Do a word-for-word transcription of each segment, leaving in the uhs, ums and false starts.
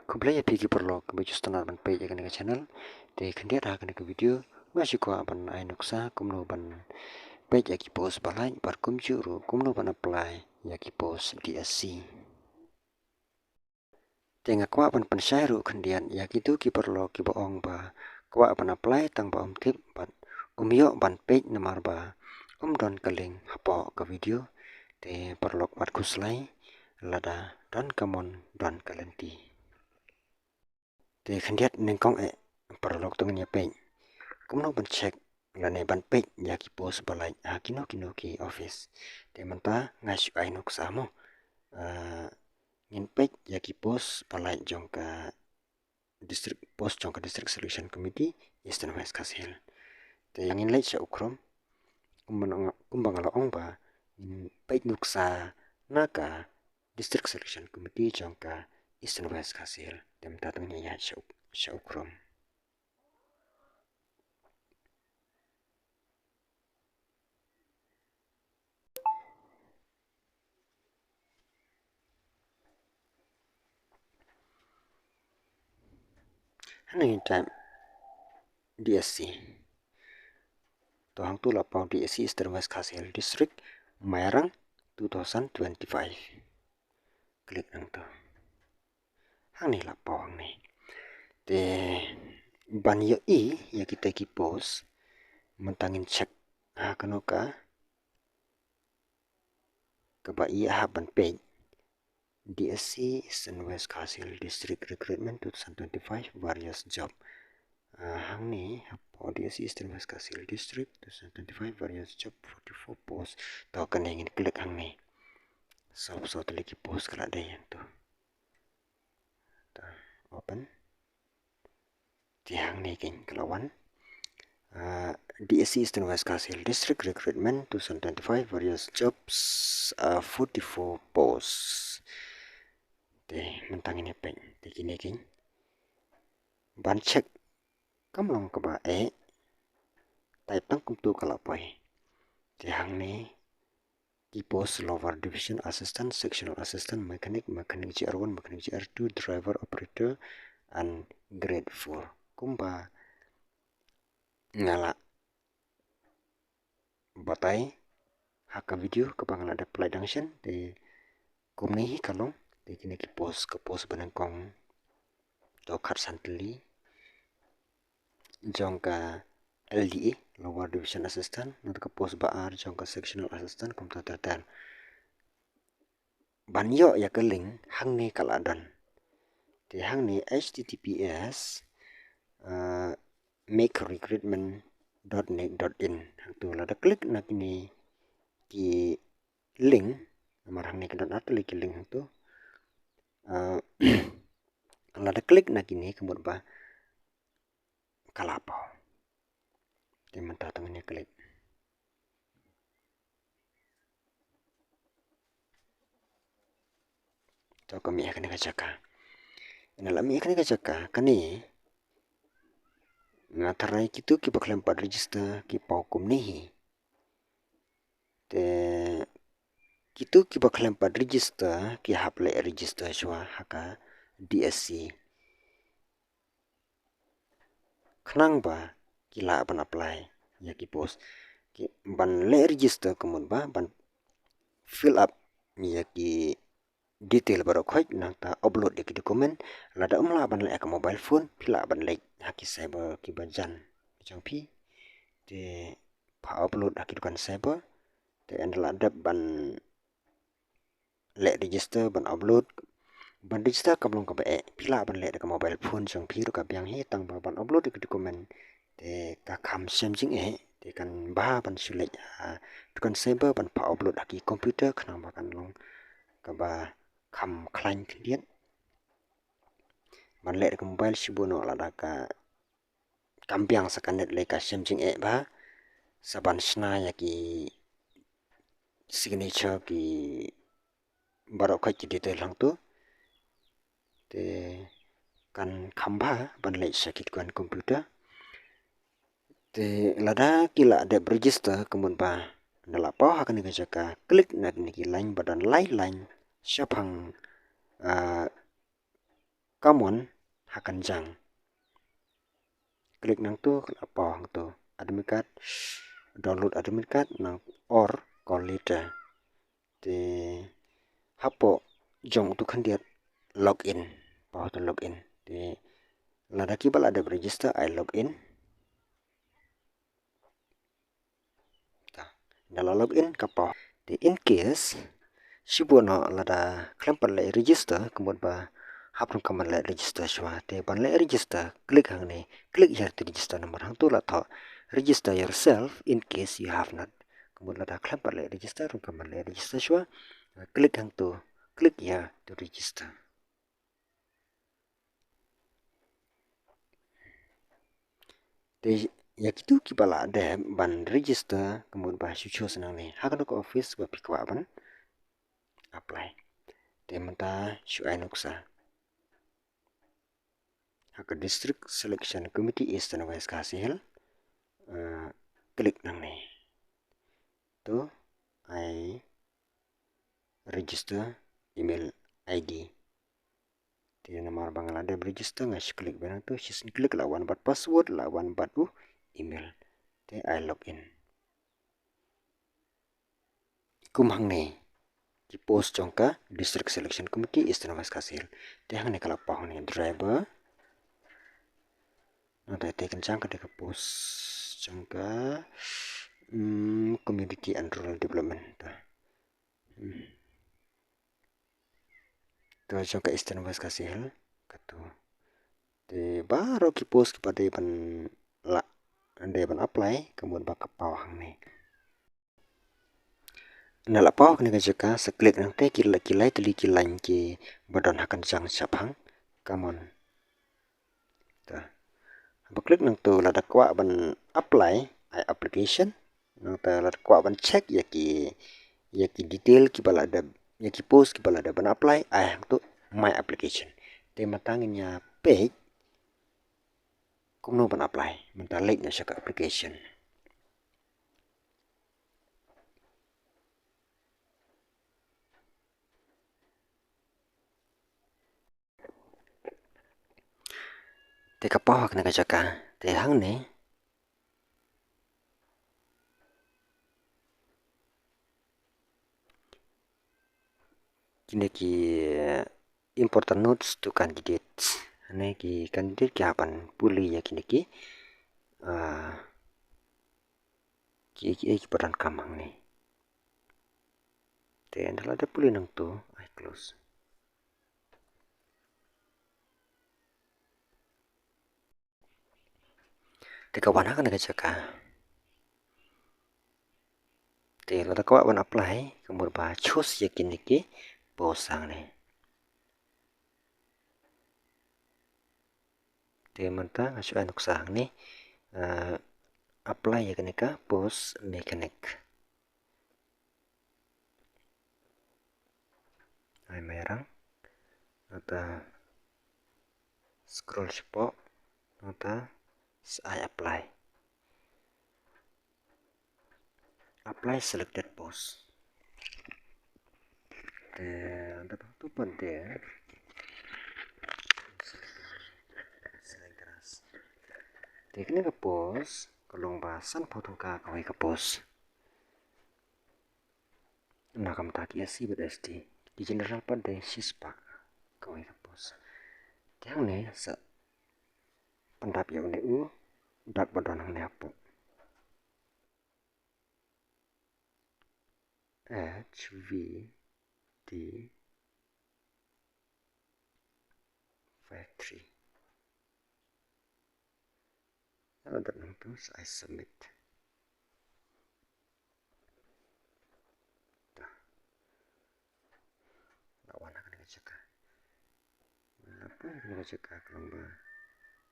Khublei ïa phi ki paralok kiba ju sngewtynnat ban peit ïa kane ka channel. Te khyndiat ha kane ka video nga shu kwah ban ai nuksa kumno ban peit ïa ki post ba lait bad kumjuh ruh kumno ban apply ïa ki post D S C. Te nga kwah ban pynshai ruh khyndiat ïa kito ki paralok kiba ong ba kwah ban apply tang ba um tip bad um ïoh ban peit namar ba um don ka link hapoh ka video. Te paralok wat khuslai, lada don ka mon don ka lynti. Te khyndiat nyngkong eh paralok to ngin ïa peit kumno ban check lane ban peit ïa ki post ba lait ha kino kino ki office. Te mynta nga shu ai nuksa mo. Ah, ngin peit ïa ki post ba lait jong ka district, post jong ka District Selection Committee Eastern West Khasi Hills. Te ngin leit sha u Chrome, kumba nga, kumba nga la ong ba ngin peit nuksa na ka District Selection Committee jong ka Eastern West Khasi Hills. Te mynta to ngin ïa sha u, sha u Chrome. Hangne ngin type D S C. To hangto la paw D S C Eastern West Khasi Hills District, Mairang, two thousand twenty-five. Click hangto. Hangne la paw hangne. Te ban ïohi ïa kita ki post mynta ngin check ha kano ka kaba ïa hap ban peit. D S C Eastern West Khasi Hills District Recruitment two thousand twenty-five, various job. Ah, hangne hapoh D S C Eastern West Khasi Hills District two thousand twenty-five, various job, forty-four post. To kane ngin click hangne. Sop sop tylli ki post ka la dei hangto. To open. Te hangne kein ka la wan. Ah, D S C Eastern West Khasi Hills District Recruitment two thousand twenty-five, various jobs, ah, forty-four posts. Te mynta ngin ïa peit te kine kein. Ban check kam long kaba eh, type tang kumto ka la poi. Te hangne ki post: Lower Division Assistant, Sectional Assistant, Mechanic, Mechanic G R one, Mechanic G R two, Driver, Operator, and Grade four. Kumba nga la batai ha ka video kaba nga la dep play dang shen, te kumne hi ka long. Te kine ki post, ka post ba nyngkong to khatsan tylli jong ka L D A, Lower Division Assistant, nangta ka post ba ar jong ka Sectional Assistant, kumta ter ter. Ban ïoh ïa ka link hangne ka la don. Te hangne H T T P S, uh, make recruitment dot nic dot in. Hangto lada click na kine ki link, namar hangne ka don artylli ki link hangto. Uh, lada click na kine ka mut ba ka la paw. Te mynta to ngin ïa click. To ka mih ha kane ka jaka. Ynda la mih ha kane ka jaka, kane nga tharai kito kiba khlem pat register ki paw kumne hi. Te kito kiba khlem pat register ki hap leh register shuwa ha ka D S C. Khnang ba ki lah ban apply ïa ki post. Ki ban leh register ka mut ba ban fill up ïa ki detail baroh khoit, nangta upload ïa ki document. Lada ym lah ban leh ha ka mobile phone, phi lah ban leit ha ki cyber kiba jan jong phi. Te pha upload ha ki dukan cyber. Te ynda la dep ban leh register, ban upload, ban register kam long kaba eh, phi lah ban leh da ka mobile phone jong phi ruh ka biang hi, tang ba ban upload ïa ki document te ka kham shem jingeh. Te kan bha ban shu leit ha dukan cyber ban pha upload ha ki computer, khnang ba kan long kaba kham khlaiñ khyndiat. Ban leh da ka mobile shibun noh lada ka kam biang sa ka net lei ka shem jingeh bha, sa ban shna ïa ki signature ki baroh khoit ki detail hangto. Te kan kham bha ban leit sha ki dukan computer. Te lada ki la dep register ka mut ba ynda la paw ha kane ka jaka, click na kine ki line ba don lai line shaphang, ah, common ha kynjang. Klik nangtu ka la paw hangtu admit card, download admit card nang or call later. Te hapoh jong utu khyndiat login, paw hangtu login. Te lada kiba la dep register ai login. Ta, da la login ka paw. Te in case shibun noh lada khlem pat leh register, ka mut ba hap ruh ka man leh register shuwa. Te ban leh register, klik hangne, klik here to register number hangtu la thoh register yourself in case you have not. Ka mut lada khlem pat leh register, ruh ka man leh register shuwa. Klik hangtu, klik here to register. Te ïa kitu kiba la dep ban register, ka mut ba shu choose nangne ha kano ka office ba phi kwah ban apply. Te mynta shu ai nuksa ha ka District Selection Committee Eastern West Khasi Hills. Eh, klik nangne. To ai register email I D. Te namar ba nga la dep register, nga shu klik beit nangtu, shisien klik la wan bad password, la wan bad u email. Te ai login. Kum hangne ki post jong ka District Selection Committee Eastern West Khasi Hills. Te hangne ka la paw hangne driver. Nangta te kynjang ka dei ka post jong ka, mm, Community and Rural Development. Ta. Hmm. To jong ka Eastern West Khasi Hills katu. Te baroh ki post kiba dei ban lah, dei ban apply, ka mut ba ka paw hangne. Na la paw kane ka jaka, sa klik nangta ki la, ki lai tylli ki lain kiba don ha kynjang shaphang, common. Ta. Haba klik nangtu, lada kwah ban apply, ai application. Nangta lada kwah ban check ïa ki, ïa ki detail kiba la dep, ïa ki post kiba la dep ban apply, ai hangtu my application. Te mynta ngin ïa peit kumno ban apply. Mynta leit noh sha ka application. Te ka paw ha kane ka jaka. Te hangne kine ki, eh, important notes to candidates. Hangne ki candidate ki hap ban pule ïa kine ki, ah, ki, ki, ki ba donkam hangne. Te ynda la dep pule nangtu, ai close. Te ka wan ha kane ka jaka. Te lada kwah ban apply, ka mut ba choose ïa kine ki post hangne. Te mynta nga shu ai nuksa hangne, eh, apply ïa kane ka post mechanic. Ai mairang. Nangta scroll shapoh. Nangta sa ai apply. Apply selected post. Te, nda bang tu pun te. Select grass. Te kane ka post, ka long ba sanphew tyngka kawei ka post. Na ka bynta ki S C bad S T. Ki general pat dei shispah kawei ka post. Te hangne sa pyndap ïa une u dak ba don hangne hapoh. H V D five three. Ïa la dep nangtu sa ai submit. Ta. La wan ha kane ka jaka. La poi ha kane ka jaka ka long ba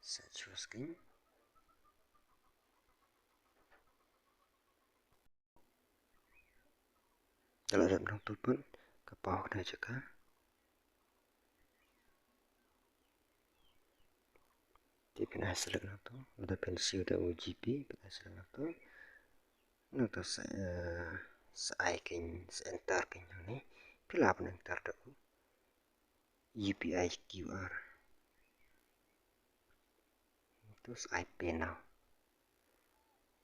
sa choose kein. Ïa la dep nangtu pat ka paw ha kane ka jaka. Te phin ai select nangtu, lada phin siew da u G P, phin ai select nangtu. Nangtu sa, eh, sa ai kein, sa enter kein hangne. Phi lah ban enter da u U P I Q R. Use I P now.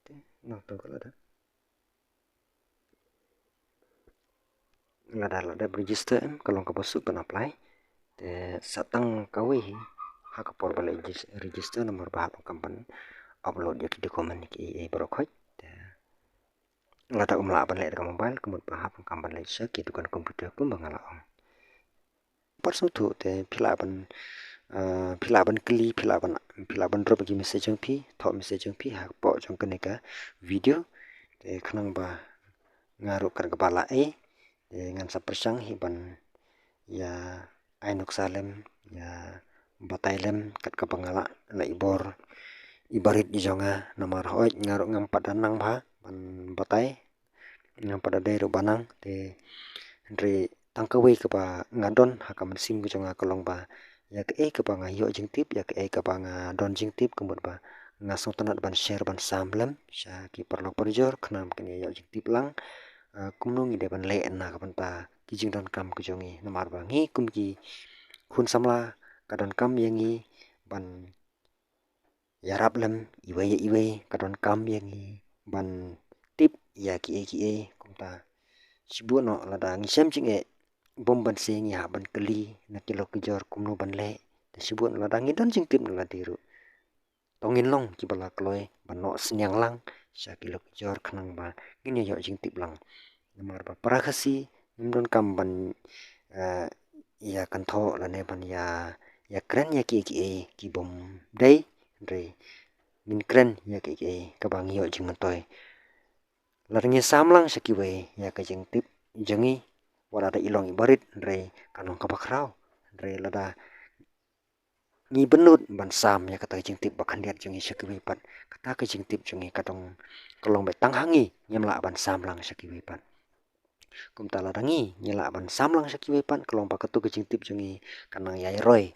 Te nangta ka lada, lada la dep register em, ka long kaba suk ban apply. Te sa tang kawei hi ha ka por ba la regis-, register, namar ba hap ban upload ïa ki document kiei kiei baroh khoit. Te lada um lah ban leh da ka mobile, ka mut ba hap ban leit sha ki dukan computer kumba nga la ong. Pat sngewthuh te phi lah ban, ah, phi lah ban kylli, phi lah ban, phi lah ban drop ïa ki message jong phi, thoh message jong phi hapoh jong kane ka video. Te khnang ba nga ruh kat kaba lah ei, te ngan sa pyrshang hi ban ïa ai nuksa lem, ïa batai lem kat kaba nga lah na i bor i barit i jong nga, namar hooid nga ruh ngam pat da nang bha ban batai, ngam pat da dei ruh ba nang. Te hynrei tang kawei kaba nga don ha ka mynsiem ka jong nga ka long ba ïa kaei kaba nga ïoh jingtip, ïa kaei kaba nga don jingtip, ka mut ba nga sngewtynnat ban share, ban sam lem sha ki paralok parajor, khnang ba kin ïoh jingtip lang, ah, kumno ngi dei ban leh na ka bynta ki jingdonkam ka jong ngi, namar ba ngi kum ki khun samla ka donkam ïa ngi ban ïarap lem iwei ïa iwei, ka donkam ïa ngi ban tip ïa kiei kiei. Kumta shibun noh lada ngi shem jingeh, bym ban shu ngi hap ban kylli na ki lok ki jor kumno ban leh. Te shibun noh lada ngi don jingtip na lade ruh, to ngin long kiba la kloi ban noh synñiang lang sha ki lok ki jor, khnang ba ngin ïa ïoh jingtip lang. Namar ba para Khasi ngim donkam ban, eh, ïa kynthoh lane ban ïa, ïa kren ïa kiei kiei ki bym dei, hynrei ngin kren ïa kiei kiei kaba ngi ïoh jingmyntoi. Lada ngi sam lang sha kiwei ïa ka jingtip jong ngi, wat lada i long i barit, hynrei kan long kaba khraw. Hynrei lada ngi bynnud ban sam ïa kata ka jingtip ba khyndiat jong ngi sha kiwei pat, kata ka jingtip jong ngi ka dang, ka long beit tang ha ngi, ngim lah ban sam lang sha kiwei pat. Kumta lada ngi, ngi lah ban sam lang sha kiwei pat, ka long ba katu ka jingtip jong ngi kan nang ïai roi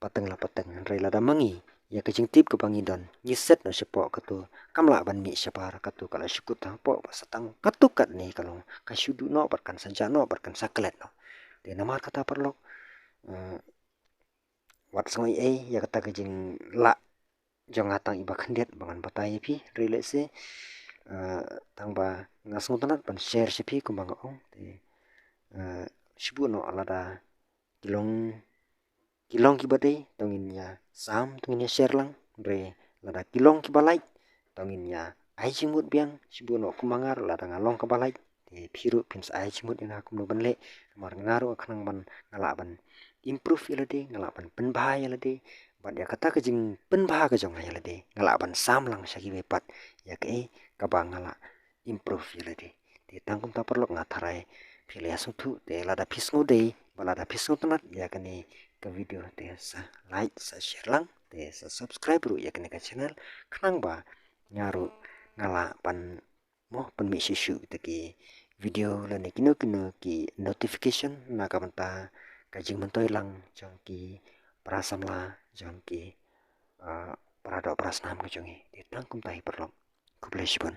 pateng la pateng. Hynrei lada ma ngi, ïa ka jingtip kaba ngi don, ngi set noh shapoh katu, kam lah ban mih shabar, katu ka la shu kut hapoh ba sa tang katu katne ka long, ka shu duh noh bad kan sa jah noh bad kan sa klet noh. Te namar kata paralok, eh, wat sngew ei ei ïa kata ka jinglah jong nga tang iba khyndiat ba ngan batai ïa phi, hynrei lehse, eh, tang ba nga sngewtynnat ban share sha phi kumba nga ong. Te, eh, shibun noh lada ki long, ki long kiba dei, to ngin ïa sam, to ngin ïa share lang, hynrei lada ki long kiba lait, to ngin ïa ai jingmut biang, shibun noh kumba nga ruh lada nga long kaba lait, te phi ruh phin sa ai jingmut ïa nga kumno ban leh, namar nga ruh khnang ban, nga lah ban improve ïa lade, nga lah ban pynbha ïa lade, bad ïa kata ka jingpynbha ka jong nga ïa lade, nga lah ban sam lang sha kiwei pat ïa kaei kaba nga lah improve ïa lade. Te tang kumta paralok, nga tharai phi la ïa sngewthuh, te lada phi sngew dei, bad lada phi sngewtynnat ïa kane ka video, te sa like, sa share lang, te sa subscribe ruh ïa kane ka channel, khnang ba nga ruh nga lah ban mo pynmih shuh shuh kita ki video lane kino kino ki notification na ka bynta ka jingmyntoi lang jong ki para samla, jong ki, ah, para doh para snam ka jong ngi. Te tang kumta hi paralok. Khublei shibun.